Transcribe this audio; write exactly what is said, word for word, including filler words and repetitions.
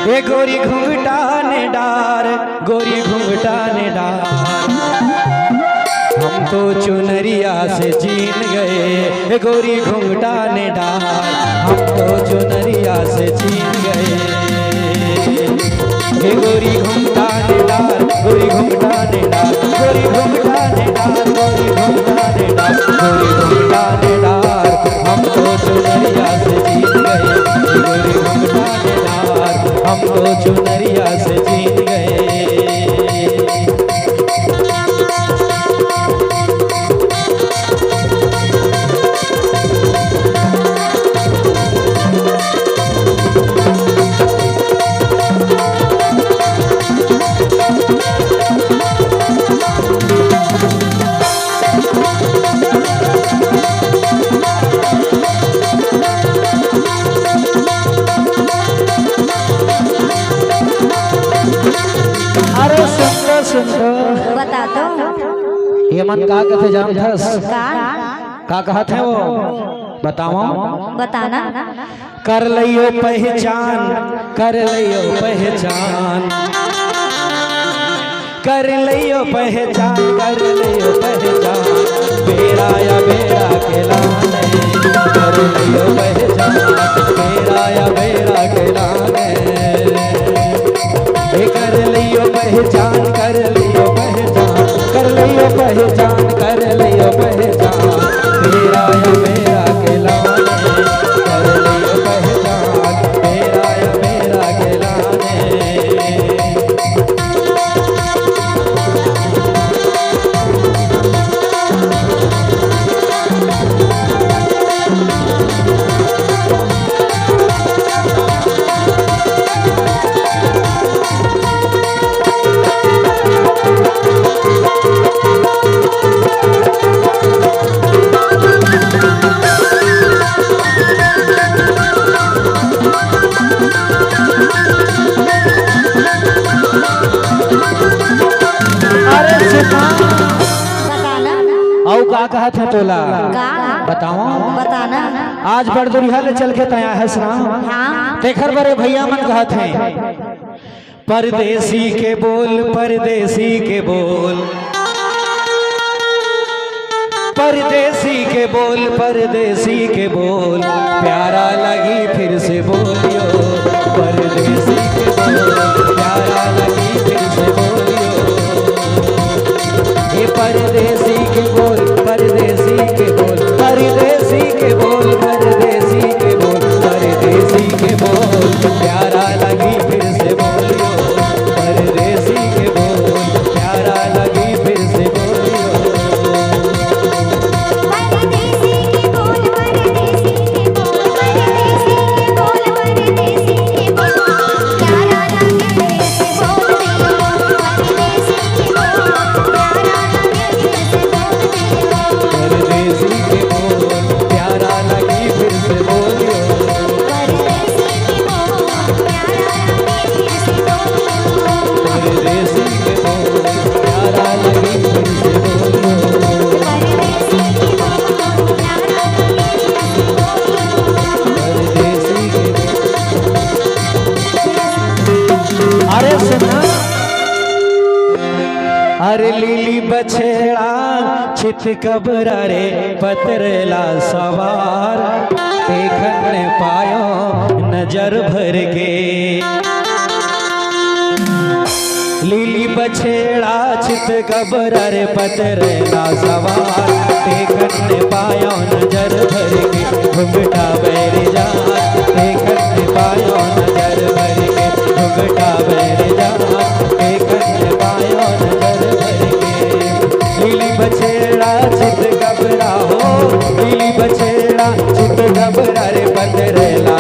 ए गोरी घुंघटा ने डार, गोरी घुंघटा ने डार, हम तो चुनरिया से चीन गए। ए गोरी घुंघटा ने डार, हम तो चुनरिया से चीन गए। ए गोरी घुंघटा ने डार, गोरी घुंघटा ने डार, गोरी घुंघटा ने डार, गोरी घुंघटा ने डार, गोरी घुंघटा ने डार, हम तो चुनरिया से चीन गए। ए गोरी घुंघटा ने डार, हम तो चुनरिया से चीन गए। अरे सुन तो, सुन तो। बता तो। ये मन का कथे जानथस? का? का कहत हे वो? बताओ। बताना। कर लइयो पहचान, कर लइयो पहचान, कर लइयो पहचान, कर लइयो पहचान, बेरा या बेरा के लाने। कर लइयो पहचान, बेरा या बेरा के लाने। ए कर लइयो पहचान, कर लइयो पहचान, कर लइयो पहचान, कर लइयो पहचान, बेरा या बेरा के लाने। कर लइयो पहचान, बेरा या बेरा के लाने। अरे सुना। बताना। अउ का कहत हे तोला? का? बताओ। बताना। आज बड़ दुरिहा ले चल के तैं आए हस ना। हाँ। तेखर बरे भैया मन कहत हे, परदेसी के बोल, परदेसी के बोल, परदेसी के बोल, परदेसी के बोल, प्यारा लगी फिर से बोलियो। परदेसी के बोल, प्यारा लगी फिर से बोलियो। हे परदेसी के बोल, परदेसी के बोल, परदेसी के बोल, परदेसी के बोल, परदेसी के बोल, प्यारा लगी फिर से बोलियो। परदेसी के बोल, प्यारा लगी फिर से बोलियो। परदेसी के बोल, परदेसी के बोल, परदेसी के बोल, परदेसी के बोल, प्यारा लगे फिर से बोल दियो। परदेसी के बोल, प्यारा लगे फिर से बोल दियो। परदेसी के बोल, प्यारा लगी फिर से बोलियो। परदेसी के बोल, प्यारा लगे फिर से बोलियो। परदेसी के बोल, प्यारा लगी फिर से बोलियो। अरे सुना। अरे लीली बछेड़ा चितकबरा रे पतरेला सवार, देखन पायो नजर भर के। लीली बछेड़ा चितकबरा रे पतरेला सवार, देखन पायो नजर भर के। घुंघटा बैर जा, देखन पायो नजर भर के। घुंघटा बैर जा, देखन पायो नजर भर के। लीली बछेड़ा चितकबरा हो, लीली बछेड़ा चितकबरा रे पतरेला